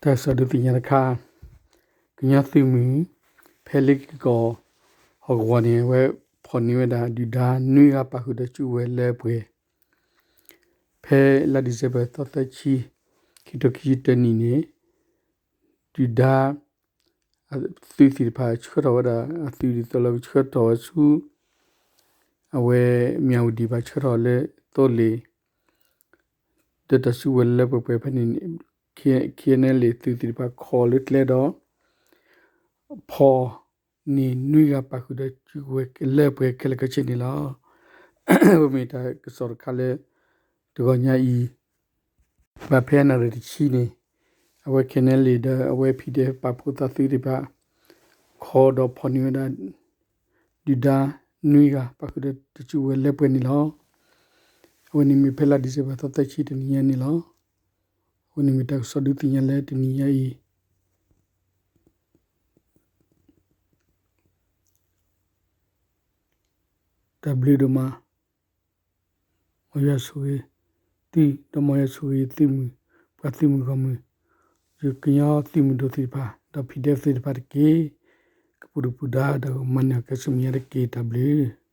တၢ်ကစီၣ်ဒုးသ့ၣ်ညါတခါ, ကညီသုးမုၢ် ဖဲလ့က့ၤကီၢ်ဟီၣ်ကဝီၤန့ၣ် အဝဲဖီၣ်န့ၢ်ဝဲဒၣ်ဒုၣ်ဒါနွံဂၤ ပာ်ဃုာ်ဒီးစုကဝဲၤလၢပှဲၤ ဖဲလါဒံၣ်စ့ဘၢၣ်သီသၢဆံ ခံကထိခံဆံတၢနံၣ်န့ၣ် ဒုၣ်ဒါ သုးသ့ၣ်တဖၣ် ဆှၢထီၣ်ဝဲဒၣ်အသုးဒ်သိးလၢကဆှၢထီၣ်ဝဲဆူ အဝဲမၠၣ်ဝတံၣ်ဘၣ် ဆှၢထီၣ်လၢသိလ့ၣ် ဒီးတၢ်စုကဝဲၤလၢပှဲၤပှဲၤဖဲန့ၣ် ခ့ၣ်အဲၣ်လ်အ့ၣ် သုးသ့ၣ်တဖၣ် ခိးလၢကျဲဒီး ဖီၣ်န့ၢ်နွံဂၤ ပာ်ဃုာ်ဒီးစုကဝဲၤလၢပှဲၤခဲလၢာ်ခဲဆ့န့ၣ်လီၤ. အဝဲမ့ၢ်တၢ်ကစီၣ်တခါလၢ တဂီၤညါအံၤ ဘၣ်ဖဲအနၣ်ရံၣ်တဆံန့ၣ် အဝဲ ခ့ၣ်အဲၣ်လ်အ့ၣ် ဒီးအဝဲ ပီၣ်ဒဲၣ် ပာ်ဖှိၣ်သးသုးသ့ၣ်တဖၣ် ခိးဒီးဖီၣ်န့ၢ်ဝဲဒၣ် ဒုၣ်ဒါနွံဂၤ ပာ်ဃုာ်ဒီးတၢ်စုကဝဲၤလၢပှဲၤန့ၣ်လီၤ. အဝဲန့ၣ်မ့ၢ်ဖဲလါဒံၣ်စ့ဘၢၣ်သီသၢဆံတနံၤညါန့ၣ်လီၤ. အဝဲန့ၣ်မ့ၢ်တၢ်ကစီၣ်ဒုးသ့ၣ်ညါလၢတနံၤညါအံၤ တၢ်ဘျုးဒိၣ်မး, မ်ယွၤဆိၣ်ဂ့ၤသု ဒီးမ်ယွၤဆိၣ်ဂ့ၤယသုးမုၢ်, ပှၤသုးမုၢ်ဂီၢ်မုၢ်, ယကညီသုးမုၢ်ဒိၣ်သ့ၣ်တဖၣ် ဒီး ပီၣ်ဒဲၣ် သ့ၣ်တဖၣ်တက့ၢ်. ကပူၤဒုၣ်ပူၤဒါဒီးမၤန့ၢ်အီၤကဲဆူမဲာ်ညါတက့ၢ်. တၢ်ဘျုး